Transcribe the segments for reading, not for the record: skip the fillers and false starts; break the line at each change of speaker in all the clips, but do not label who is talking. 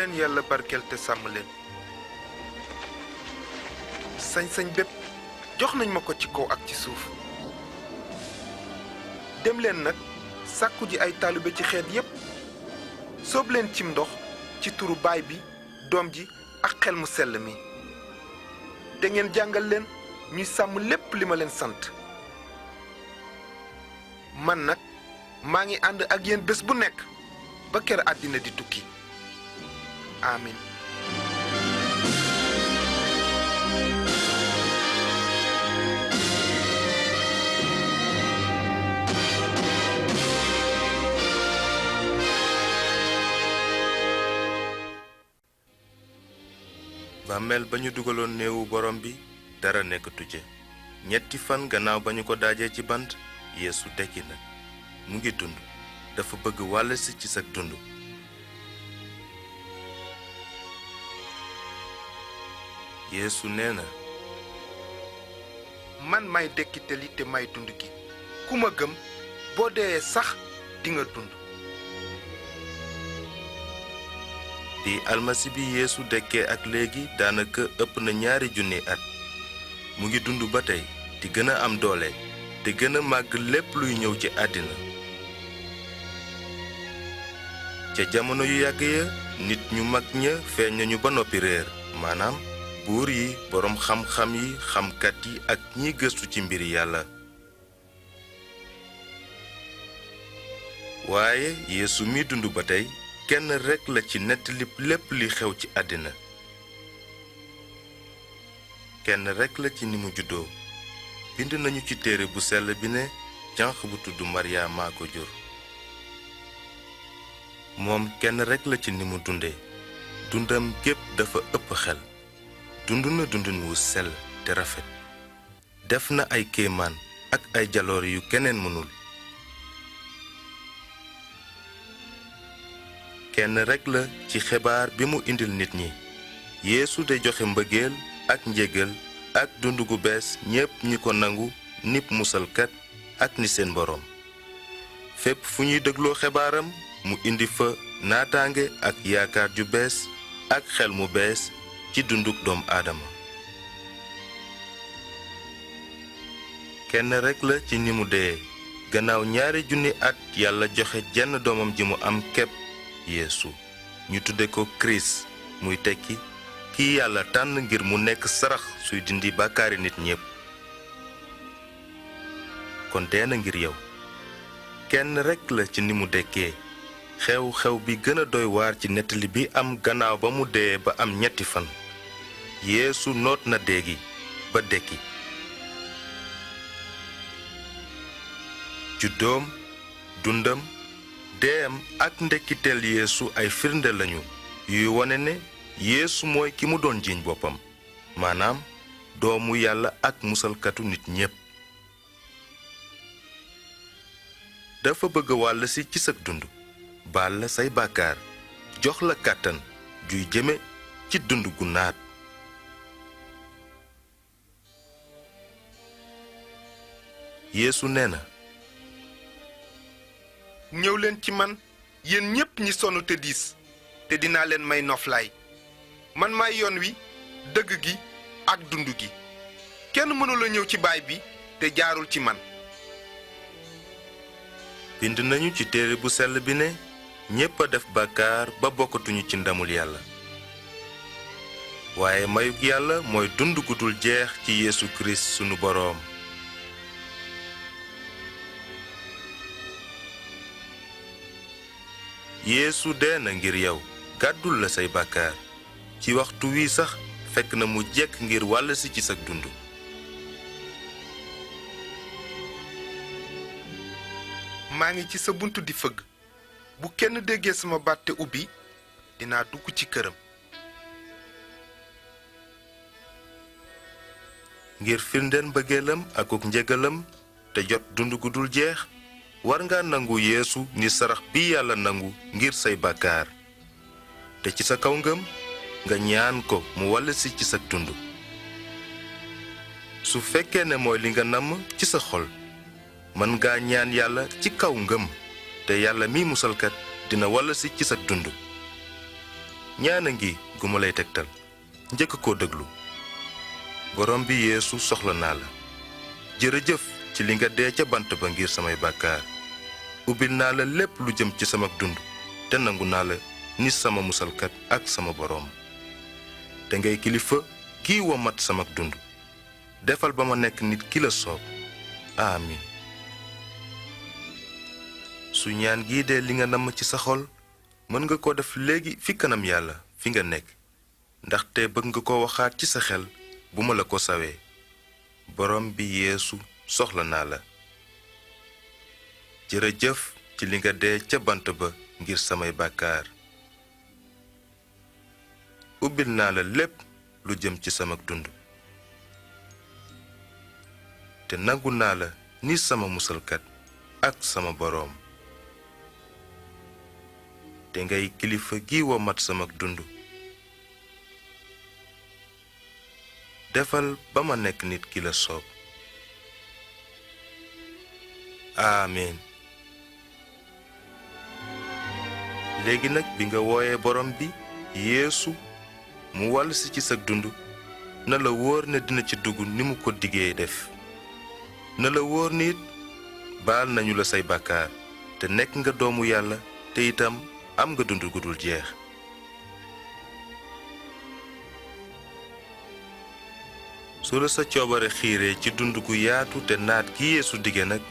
leen yàlla barkeel te sàmm leen. sañ-sañ bépp jox nañ ma ko ci kaw ak ci suuf. dem leen nag sàkku ji ay taalibe ci xeet yépp, sóob leen cim ndox ci turu baay bi, doom ji ak xel mu sell mi. te ngeen jàngal leen ñuy sàmm lépp li ma leen sant. man nag maa ngi ànd ak yéen bés bu nekk ba kër àddina di tukki. amin.
bàmmeel ba ñu dugaloon néewu borom bi dara nekkatu ca. ñetti fan gannaaw ba ñu ko daajee ci bant, Yeesu dekki na. mu ngi dund. dafa bëgg wàll si ci sag dund. Yeesu nee na,
man may dekkite li te may dund gi. ku ma gëm boo dee sax dinga dund.
bi almasi bi Yeesu dekkee ak léegi daanaka ëpp na 2,000 at. mu ngi dund ba tey di gën a am doole te gën a màgg lépp luy ñëw ci àddina. ca jamono yu yàgg ya nit ñu mag ña feeñ nañu ba noppi réer, maanaam buur yi, boroom xam-xam yi, xamkat yi ak ñi gëstu ci mbiri yàlla. waaye Yeesu mi dund ba tey kenn rekk la ci nettali lépp li xew ci àddina. kenn rekk la ci ni mu juddoo. bind nañu ci téere bu sell bi ne janq bu tudd Maryaama ko jur. moom kenn rekk la ci ni mu dunde. dundam gépp dafa ëpp xel. dund na dundin wu sell te rafet. def na ay kéemaan ak ay jaloor yu keneen mënul. kenn rekk la ci xibaar bi mu indil nit ñi. Yeesu de joxe mbëggeel ak njégal ak dund gu bees ñépp ñi ko nangu nib musalkat ak ni seen boroom. fépp fu ñuy dégloo xibaaram mu indi fa naataange ak yaakaar ju bees ak xel mu bees ci dunduk doom aadama. kenn rekk la ci ni mu dee. gannaaw 2,000 at yàlla joxe jenn doomam ji mu am képp, Yeesu. ñu tudde ko Kirist, muy tekki kii yàlla tànn ngir mu nekk sarax suy dindi bàkkaari nit ñépp. kon dee na ngir yow. kenn rekk la ci ni mu dekkee. xew-xew bi gën a doy waar ci nettali bi am gannaaw ba mu dee ba am 3 fan. Yeesu noot na dee gi ba dekki. juddoom, dundam, deeyam ak ndekkiteel Yeesu ay firnde lañu yuy wone ne Yeesu mooy ki mu doon jiiñ boppam, maanaam doomu yàlla ak musalkatu nit ñépp. dafa bëgg wàll si ci sag dund, baal la say bàkkaar, jox la kàttan juy jëme ci dund gu naat. Yeesu nee na,
ñëw leen ci man yéen ñépp ñi sonn te diis, te dinaa leen may noflaay. man maay yoon wi, dëgg gi ak dund gi. kenn mënula ñëw ci baay bi te jaarul ci man.
bind nañu ci téere bu sell bi ne ñépp a def bàkkaar ba bokkatuñu ci ndamul yàlla. waaye mayug yàlla mooy dund gu dul jeex ci Yeesu Kirist sunu boroom. Yeesu dee na ngir yow, gàddul la say bàkkaar. ci waxtu wi sax fekk na mu jekk ngir wàll si ci sag dund.
maa ngi ci sa bunt di fëgg. bu kenn déggee sama baat te ubbi, dinaa dugg ci këram.
ngir firndeel mbëggeelam akuk njégalam te jot dund gu dul jeex, war nga nangu Yeesu ni sarax bi yàlla nangu ngir say bàkkaar. te ci sa kaw ngëm nga ñaan ko mu wàll si ci sa dund. su fekkee ne mooy li nga namm ci sa xol, mën nga ñaan yàlla ci kaw ngëm te yàlla mi musalkat dina wàll si ci sa dund. ñaana ngi gu ma lay tegtal njëkk koo déglu. borom bi yeesu soxla naa la. jërëjëf ci li nga dee ca bant ba ngir samay bàkkaar. ubbil naa la lépp lu jëm ci sama dund te nangu naa la ni sama musalkat ak sama boroom. te ngay kilifa gi womat sama dund. defal ba ma nekk nit ki la soob. amiin. su ñaan gii dee li nga namm ci sa xol mën nga ko def léegi fi kanam yàlla fi nga nekk ndaxte bëgg nga ko waxaat ci sa xel bu ma la ko sawee. borom bi yeesu soxla naa la. jërëjëf ci li nga dee ca bant ba ngir samay bàkkaar. ubbil naa la lépp lu jëm ci sama dund te nangu naa la ni sama musalkat ak sama boroom. te ngay kilifa gi womat sama dund. defal ba ma nekk nit ki la soob. amiin. léegi nag bi nga wooyee borom bi yeesu mu wàll si ci sa dund na la wóor ne dina ci dugg ni mu ko diggee def. na la wóor ni it baal nañu la say bàkkaar te nekk nga doomu yàlla te itam am nga dund gu dul jeex. su la sa coobare xiiree ci dund gu yaatu te naat gi yeesu dige nag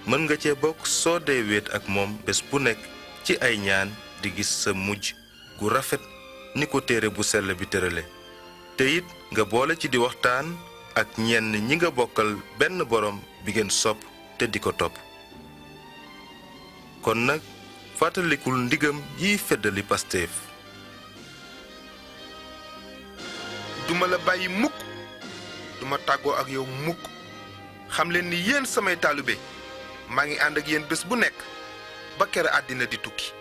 mën nga cee bokk soo dee wéet ak moom bés bu nekk ci ay ñaan di gis sa mujj gu rafet ni ko téere bu sell bi tërale te it nga boole ci di waxtaan ak ñenn ñi nga bokkal benn borom bi ngeen sopp te di ko topp. kon nag fàttalikul ndigam yiy feddali Pastef.
duma la bàyyi mukk duma tàggoo ak yow mukk. xam leen ni yéen samay taalibe maa ngi ànd ak yéen bés bu nekk ba kere àddina di tukki.